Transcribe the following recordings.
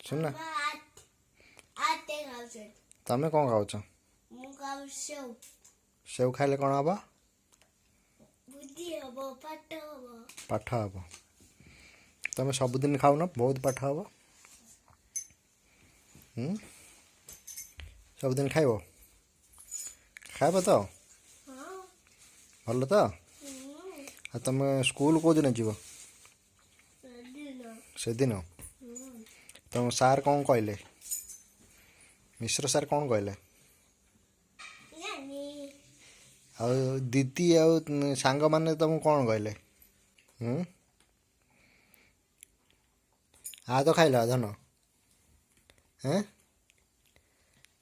ସୁନା, ଆତେ ଖାଉଛନ୍ତି। ତମେ କ'ଣ ଖାଉଛ? ମୁଁ ଖାଉଛି ସେଉ। ସେଉ ଖାଇଲେ କ'ଣ ହବ? ବୁଦ୍ଧି ହବ, ପାଠ ହବ। ପାଠ ହବ। ତମେ ସବୁଦିନ ଖାଉନ, ବହୁତ ପାଠ ହବ। ହୁଁ, ସବୁଦିନ ଖାଇବ, ଖାଇବ ତ? ହଁ। ଭଲ ତ? ହୁଁ। ଆଉ ତମେ ସ୍କୁଲ କେଉଁଦିନ ଯିବ? ସେଦିନ। ସେଦିନ? ହୁଁ। ତମ ସାର୍ କ'ଣ କହିଲେ? ମିଶ୍ର ସାର୍ କ'ଣ କହିଲେ? ଜାନି। ଆଉ ଦିଦି ଆଉ ସାଙ୍ଗମାନେ ତମକୁ କ'ଣ କହିଲେ? ହୁଁ, ଆ ତ ଖାଇଲ ଧନ? ହେଁ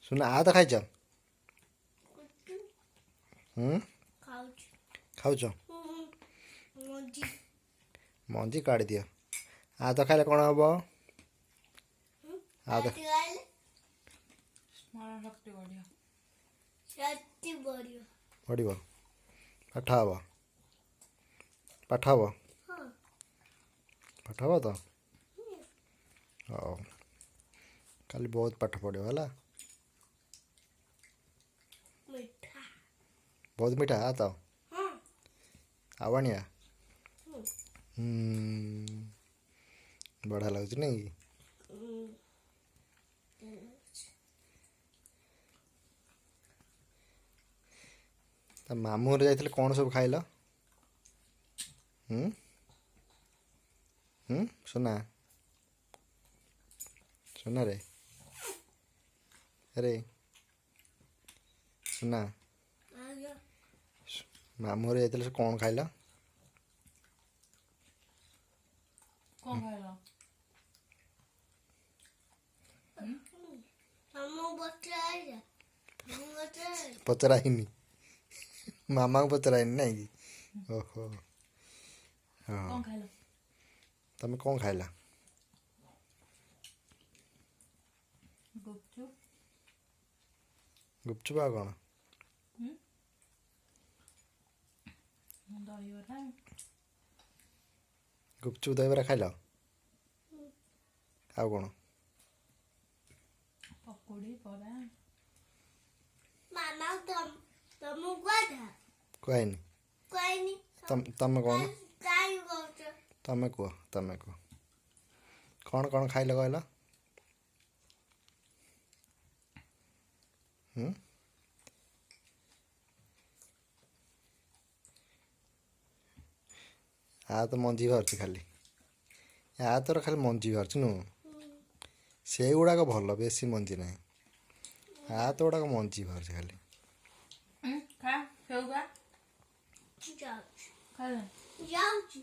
ସୁନା, ଆ ତ ଖାଇଛ? ହୁଁ। ଖାଉଛି। ଖାଉଛ? ହୁଁ, ମଞ୍ଜି। ମଞ୍ଜି କାଢ଼ିଦିଅ। ଆ ତ ଖାଇଲେ କ'ଣ ହବ? ଆ ତ ଆତେ ଖାଇଲେ ସ୍ମରଣ ଶକ୍ତି ବଢ଼ିବ। ଶକ୍ତି ବଢ଼ିବ। ବଢ଼ିବ, ପାଠ ହବ, ପାଠ ହବ। ହଁ। ପାଠ ହବ ତ? ହଉ, କାଲି ବହୁତ ପାଠ ପଢ଼ିବ, ହେଲା? ମିଠା। ବହୁତ ମିଠା ଆ ତ? ହଁ। ଆଉ ଆଣିବା? ହୁଁ। ହୁଁ, ବଢ଼ିଆ ଲାଗୁଛି ନାଇଁ କି? ହୁଁ। ତା ମାମୁଁ ଘରେ ଯାଇଥିଲେ କ'ଣ ସବୁ ଖାଇଲ? ହୁଁ ହୁଁ, ସୁନା, ସୁନା ରେ, ଆରେ ସୁନା। ଆଜ୍ଞା। ମାମୁଁ ଘରେ ଯାଇଥିଲେ ସେ କ'ଣ ଖାଇଲ? କ'ଣ ଖାଇଲ? ତମକୁ ପଚରାଇଲା, ମୁଁ ପଚରାଇଲା। ପଚରା ହେଇନି, ମାମାକୁ ପଚରା ହେଇନି ନାଇଁ କି? ଓହୋ, ହଁ। କ'ଣ ଖାଇଲ? ତମେ କ'ଣ ଖାଇଲ? ଗୁପଚୁପ। ଗୁପଚୁପ ଆଉ କ'ଣ? ଦହିବରା। ଗୁପଚୁପ ଦହିବରା ଖାଇଲ, ଆଉ କ'ଣ? ପକୁଡ଼ି, ବରା। ମାମା, ତମକୁ କୁହା। କୁହାଇନି। କୁହାଇନି। ତମେ କ'ଣ? କାଇଁ କହୁଛ? ତମେ କୁହ, ତମେ କୁହ, କ'ଣ କ'ଣ ଖାଇଲ କହିଲ? ହୁଁ, ଆ ତ ମଞ୍ଜି ବାହାରୁଛି ଖାଲି, ଆ ତୋର ଖାଲି ମଞ୍ଜି ବାହାରୁଛି ନୁହଁ? ସେଇଗୁଡ଼ାକ ଭଲ, ବେଶୀ ମଞ୍ଜି ନାହିଁ। ଆ ତ ଗୁଡ଼ାକ ମଞ୍ଜି ବାହାରୁଛି ଖାଲି। ଖା, ସେଉ ଖା। ଯାଉଛି। ଖାଇଲ? ଯାଉଛି।